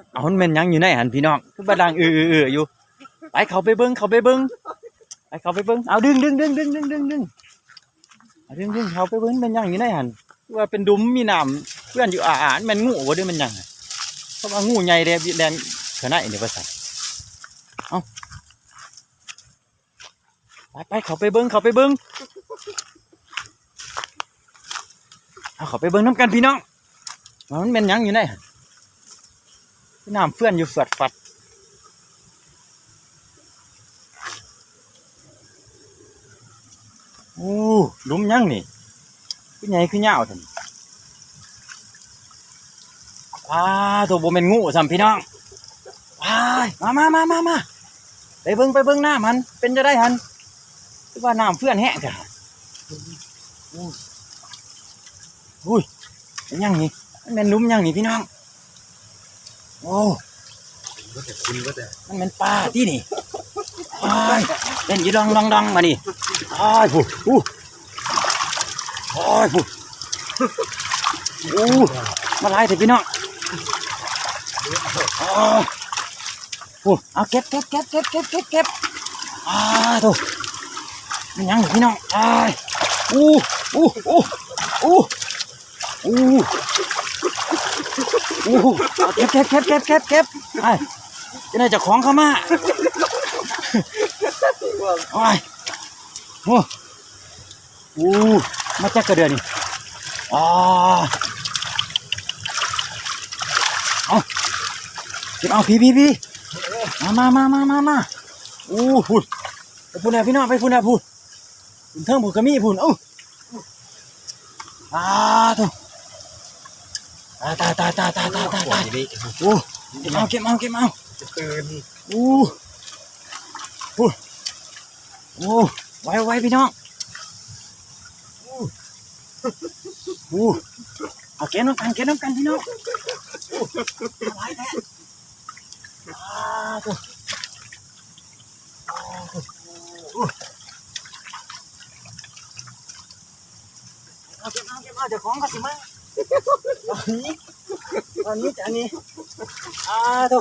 ເອົາ ມັນແມ່ນຫຍັງຢູ່ໃນຫັ້ນພີ່ນ້ອງ ຄືວ່າດັງ ເອີໆໆຢູ່. ໄປ ເຂົ້າໄປເບິ່ງ ເຂົ້າໄປເບິ່ງ ໄປ ເຂົ້າໄປເບິ່ງ. ເອົາ ດຶງໆໆໆ ເອົາ ດຶງໆ ເຂົ້າໄປເບິ່ງ ແມ່ນຫຍັງຢູ່ໃນຫັ້ນ ຄືວ່າເປັນດຸມ ມີນ້ຳເຈື່ອນຢູ່ອາໆ. ແມ່ນງູບໍ່ ຫຼືແມ່ນຫຍັງ? ເພາະວ່າງູໃຫຍ່ເດ້ ແລ່ນເຂົ້າໃນນີ້ວ່າຊັ້ນ. ເອົາ ໄປໆ ເຂົ້າໄປເບິ່ງ ເຂົ້າໄປເບິ່ງ ເອົາ ເຂົ້າໄປເບິ່ງນຳກັນພີ່ນ້ອງ ວ່າມັນແມ່ນຫຍັງຢູ່ໃນຫັ້ນ. ນ້ຳເຟືອນຢູ່ຟຶດຟັດ. ໂອ້ ຫຼຸມຫຍັງນີ້ ຄືໃຫຍ່ຄືຍາວແທ້ນີ້. ອ້າໂທ້ ບໍ່ແມ່ນງູຊ້ຳພີ່ນ້ອງ. ວ້າຍ ມາໆໆໆ ໄປເບິ່ງ ໄປເບິ່ງນ້ຳຫັ້ນ ເປັນຈັ່ງໃດຫັ້ນ ຄືວ່ານ້ຳເຟືອນແຮງແທ້. ໂອ້ຍ ອຸ້ຍ ເປັນຫຍັງນີ້ ມັນແມ່ນຫຼຸມຫຍັງນີ້ພີ່ນ້ອງ? ໂອ້ ມັນແມ່ນປາຕິນີ້. ອ້າຍ ເຕັ້ນຢູ່ດອງໆໆ ບາດນີ້. ອ້າຍ ພຸ້ນ ອູ້ ອ້າຍ ພຸ້ນ ອູ້ ມາຫຼາຍແທ້ພີ່ນ້ອງ. ອ້າຍ ພຸ້ນ ເອົາ ເກັບ ເກັບ ເກັບ ເກັບ ເກັບ ເກັບ ເກັບ. ອ້າໂທ້ ແມ່ນຫຍັງພີ່ນ້ອງ? ອ້າຍ ອູ້ ອູ້ ອູ້ ອູ້ ອູ້ ເກັບ ເກັບ ເກັບ ເກັບ ເກັບ ເກັບ. ອ້າຍ ຈັ່ງໃດເຈົ້າຂອງເຂົ້າມາ. ໂອ້ຍ ໂອ້ ໂອ້ ມາຈັກກະເດືອນີ້. ອໍ ເອົາ ເກັບເອົາ ພີ້ ພີ້ ພີ້ ມາ ມາ ມາ ມາ ມາ. ໂອ້ ພຸ້ນ ໄປພຸ້ນແລ້ວພີ່ນ້ອງ ໄປພຸ້ນແລ້ວ ພຸ້ນ ຂຶ້ນເທິງພຸ້ນກະມີພຸ້ນ. ເອົ້າ ອາ ໂທ້ ຕາຍ ຕາຍ ຕາຍ ຕາຍ ໂອ້ ເກັບເອົາ ເກັບເອົາ ເກັບເອົາ. ໂອ້ ໂອ້ ໄວ ໄວ ພີ່ນ້ອງ. ໂອ້ ເອົາ ເກັບນຳກັນ ເກັບນຳກັນ ພີ່ນ້ອງ. ໂອ້ ຫຼາຍແທ້ ອາ ໂທ້ ເອົາ ເກັບເອົາ ເກັບເອົາ ເຈົ້າຂອງກໍຊິມາ. ອັນນີ້ ອັນນີ້ ອັນນີ້ ອາ ໂທ້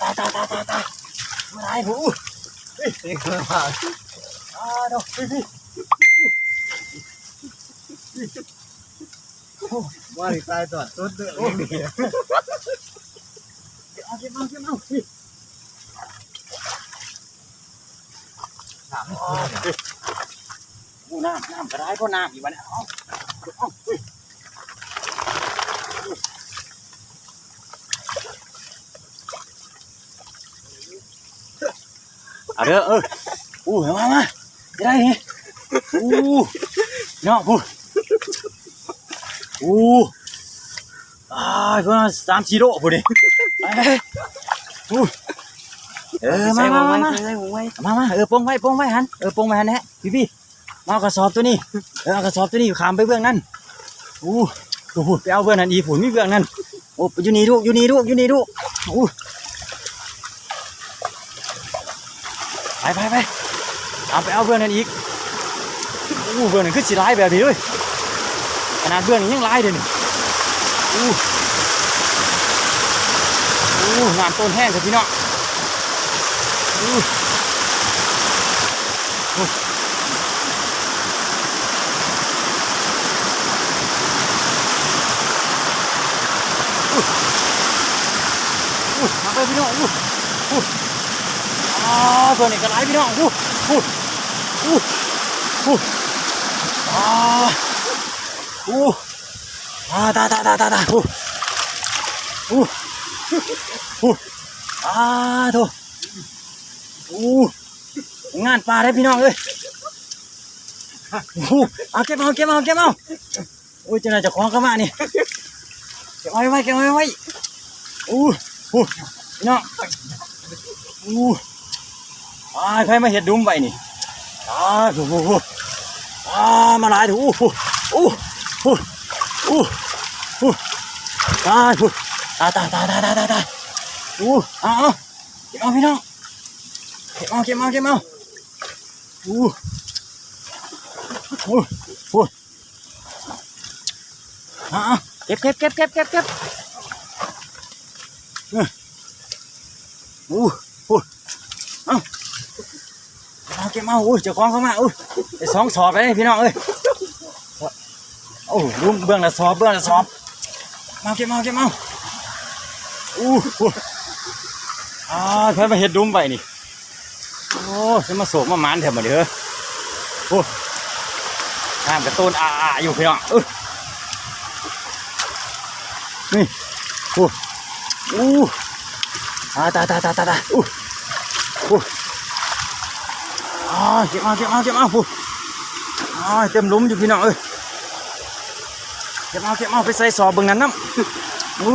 ຕາຍ ຕາຍ ຕາຍ ຕາຍ ຕາຍ ມາຫຼາຍຜູ້. ອາ ໂທ້ ວ່າຊິຕາຍຕອນຕົ້ນເດີ. ເກັບເອົາ ເກັບເອົາ ເກັບເອົາ. ນ້ຳ ໂອ້ ນ້ຳ ນ້ຳກະຫຼາຍ ພໍນ້ຳອີກບາດນີ້. ເອົາ ເອົາ ເອົາ ເອົາເດີ ເອີ ໂອ້ ມາ ມາ ໄດ້ນີ້ ໂອ້ ເນາະ ພຸ້ນ ໂອ້ ອ້າຍ ພຸ້ນ ສາມສີ່ໂລພຸ້ນນີ້. ເອີ ມາ ມາ ມາ ມາ ເອີ ປົງໄວ້ ປົງໄວ້ຫັ້ນ ເອີ ປົງໄວ້ຫັ້ນແຫຼະ ພີ້ໆ. ມາເອົາກະສອບໂຕນີ້ ເອີ ເອົາກະສອບໂຕນີ້ຂ້າມໄປເບື້ອງນັ້ນ. ໂອ້ ພຸ້ນ ໄປເອົາເບື້ອງນັ້ນອີກ ພຸ້ນ ມີເບື້ອງນັ້ນ. ໂອ້ ຢູ່ນີ້ລູກ ຢູ່ນີ້ລູກ ຢູ່ນີ້ລູກ. ໂອ້ ໄປ ໄປ ໄປ ຕາມໄປເອົາເບື້ອງນັ້ນອີກ. ໂອ້ ເບື້ອງນັ້ນຄືຊິຫຼາຍແບບນີ້ເລີຍ ຂະໜາດເບື້ອງນີ້ຍັງຫຼາຍເດ້ນີ້. ໂອ້ ໂອ້ ນ້ຳຕົ້ນແຮງເດີພີ່ນ້ອງ. ໂອ້ ໂອ້ ໂອ້ ມາໄປພີ່ນ້ອງ. ໂອ້ ໂອ້ ອາ ຕົວນີ້ກະຫຼາຍພີ່ນ້ອງ. ໂອ້ ໂອ້ ໂອ້ ອາ ໂອ້ ອາ ຕາຍ ຕາຍ ຕາຍ ຕາຍ ໂອ້ ໂອ້ ໂອ້ ອາ ໂທ້ ໂອ້ ງານປ່າເດ້ພີ່ນ້ອງເອີຍ. ໂອ້ ເອົາ ເກັບເອົາ ເກັບເອົາ ເກັບເອົາ. ໂອ້ຍ ເຈົ້ານາຍເຈົ້າຂອງເຂົ້າມານີ້ ເກັບເອົາໄວ້ ເກັບເອົາໄວ້. ໂອ້ ໂອ້ ພີ່ນ້ອງ ໂອ້ ອ້າຍ ໃຜມາເຮັດດຸມໄວ້ນີ້ ອ້າຍ ໂອ້ ໂອ້ ໂອ້ ອ້າຍ ມາຫຼາຍ ໂອ້ ໂອ້ ໂອ້ ໂອ້ ໂອ້ ຕາຍ ໂອ້ ຕາຍ ຕາຍ ຕາຍ ໂອ້ ເອົາ ເອົາ ເກັບເອົາ ພີ່ນ້ອງ ເກັບເອົາ ເກັບເອົາ ເກັບເອົາ ໂອ້ ໂອ້ ໂອ້ ເອົາ ເກັບ ເກັບ ເກັບ ເກັບ ເກັບ. ເອີ ໂອ້ ໂອ້ ເອົາ ເກັບເອົາ ເກັບເອົາ ໂອ້ຍ ເຈົ້າຂອງເຂົ້າມາ ໂອ້ຍ ໄດ້ສອງສອບເດ້ພີ່ນ້ອງເອີຍ ໂອ້ ດຸມເບື້ອງລະສອບ ເບື້ອງລະສອບ ມາເກັບເອົາ ເກັບເອົາ ໂອ້ ໂອ້ ອ່າ ໃຜມາເຮັດດຸມໄວ້ນີ້ ໂອ້ ຊິມາໂຊກມາໝານແທ້ບັດນີ້ເຮີ້ຍ ໂອ້ ນ້ຳກະໂຕນອາໆຢູ່ພີ່ນ້ອງ ເອີ ນີ້ ໂອ້ ໂອ້ ຕາຍ ຕາຍ ຕາຍ ຕາຍ ຕາຍ ໂອ້ ໂອ້ ອ້າຍ ເກັບເອົາ ເກັບເອົາ ເກັບເອົາ ໂອ້ ອ້າຍ ເຕັມຫຼຸມຢູ່ພີ່ນ້ອງເອີຍ ເກັບເອົາ ເກັບເອົາ ໄປໃສ່ສອບເບິ່ງນັ້ນນຳ ໂອ້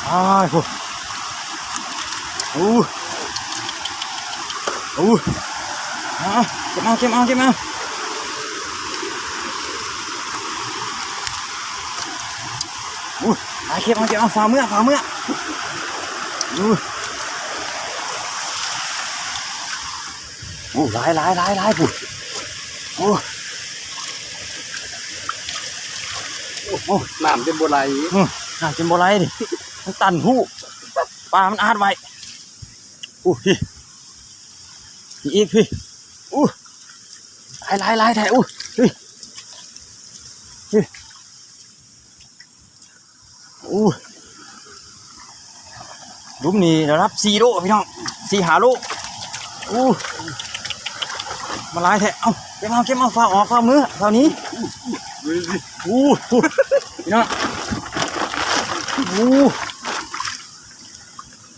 ອ້າຍ ໂອ້ ໂອ້ ໂອ້ ເອົາ ເກັບເອົາ ເກັບເອົາ ເກັບເອົາ ໂອ້ ໄປເກັບເອົາ ເກັບເອົາ ຟ້າວເມືອ ຟ້າວເມືອ ໂອ້ ໂອ້ ຫຼາຍ ຫຼາຍ ຫຼາຍ ຫຼາຍ ພຸ້ນ ໂອ້ ໂອ້ ໂອ້ ນ້ຳຈົນບໍ່ໄຫຼ ອື ນ້ຳຈົນບໍ່ໄຫຼນີ້ ມັນຕັນຮູ ປາມັນອັດໄວ້ ໂອ້ ພີ້ ພີ້ອີກ ພີ້ ໂອ້ ຫຼາຍ ຫຼາຍ ຫຼາຍແທ້ ໂອ້ ພີ້ ພີ້ ໂອ້ ຫຼຸມນີ້ລະດັບສີ່ໂລພີ່ນ້ອງ ສີ່ຫ້າໂລ ໂອ້ ມາຫຼາຍແທ້ ເອົາ ເກັບເອົາ ເກັບເອົາ ຟ້າວອອກ ຟ້າວເມືອ ຟ້າວໜີ ໂອ້ ພີ່ນ້ອງ ໂອ້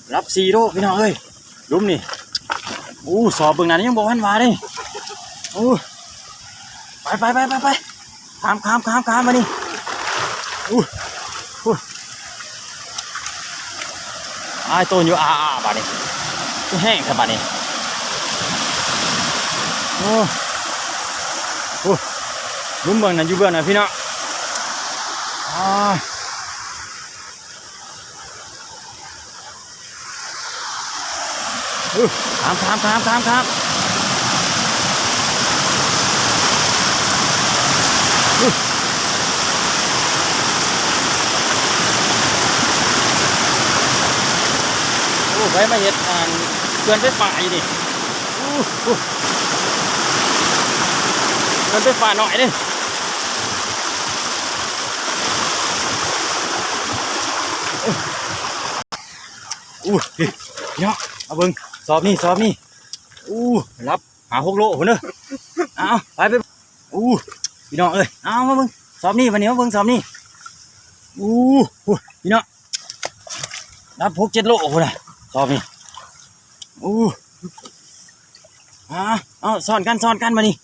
ລະດັບສີ່ໂລພີ່ນ້ອງເອີຍ ຫຼຸມນີ້ ໂອ້ ສອບເບິ່ງນັ້ນຍັງບໍ່ທັນວ່າເດ້ ໂອ້ ໄປ ໄປ ໄປ ໄປ ໄປ ຂ້າມ ຂ້າມ ຂ້າມ ຂ້າມ ບາດນີ້ ໂອ້ ໂອ້ ອ້າຍ ໂຕນຢູ່ອາໆ ບາດນີ້ ຄືແຫ້ງແທ້ບາດນີ້ ໂອ້ ໂອ້ ຫຼຸມເບິ່ງນັ້ນ ຢູ່ເບື້ອງນັ້ນ ພີ່ນ້ອງ ອ້າຍ ເອີ ຂ້າມ ຂ້າມ ຂ້າມ ຂ້າມ ຂ້າມ ໂອ້ ໃຜມາເຮັດ ອັນ ເຂື່ອນໄຟຟ້າຢູ່ນີ້ ໂອ້ ໂອ້ ເຂື່ອນໄຟຟ້ານ້ອຍເດ້ ໂອ້ ພີ່ນ້ອງ ມາເບິ່ງ ສອບນີ້ ສອບນີ້ ໂອ້ ລະດັບຫ້າຫົກໂລພຸ້ນເດີ ເອົາ ໄປ ໄປ ໂອ້ ພີ່ນ້ອງເອີຍ ເອົາ ມາເບິ່ງ ສອບນີ້ ບາດນີ້ ມາເບິ່ງສອບນີ້ ໂອ້ ໂອ້ ພີ່ນ້ອງ ລະດັບຫົກເຈັດໂລພຸ້ນນະ ສອບນີ້ ໂອ້ ອ່າ ເອົາ ຊ້ອນກັນ ຊ້ອນກັນ ບາດນີ້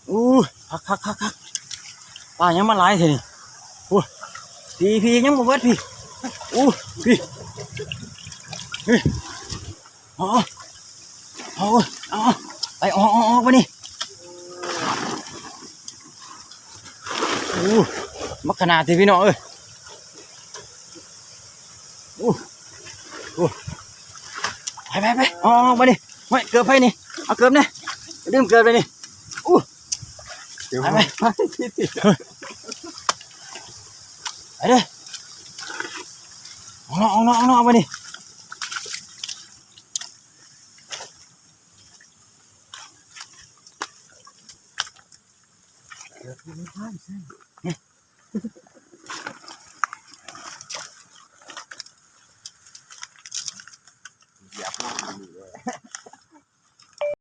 ໂອ້ ຄັກໆໆໆ ປາຫຍັງມາຫຼາຍແທ້ນີ້ ໂອ້ ພີ້ ພີ້ ຍັງບໍ່ເບິດພີ້ ໂອ້ ພີ້ ເອີ ເອົາ ເອົາ ເອົາ ໄປ ອອກ ອອກ ອອກ ບາດນີ້ ໂອ້ ບັກຂະໜາດເດ້ພີ່ນ້ອງເອີຍ ໂອ້ ໂອ້ ໄປ ໄປ ໄປ ອອກ ອອກ ບາດນີ້ ໂອ້ຍ ເກີບໃຜນີ້ ເອົາເກີບແດ່ ລືມເກີບແລ້ວນີ້ ໂອ້ ໄປ ໄປ ໄປ ໄປເດີ ອອກນອກ ອອກນອກ ອອກນອກ ບາດນີ້ ຢາກມາຢູ່ເລີຍ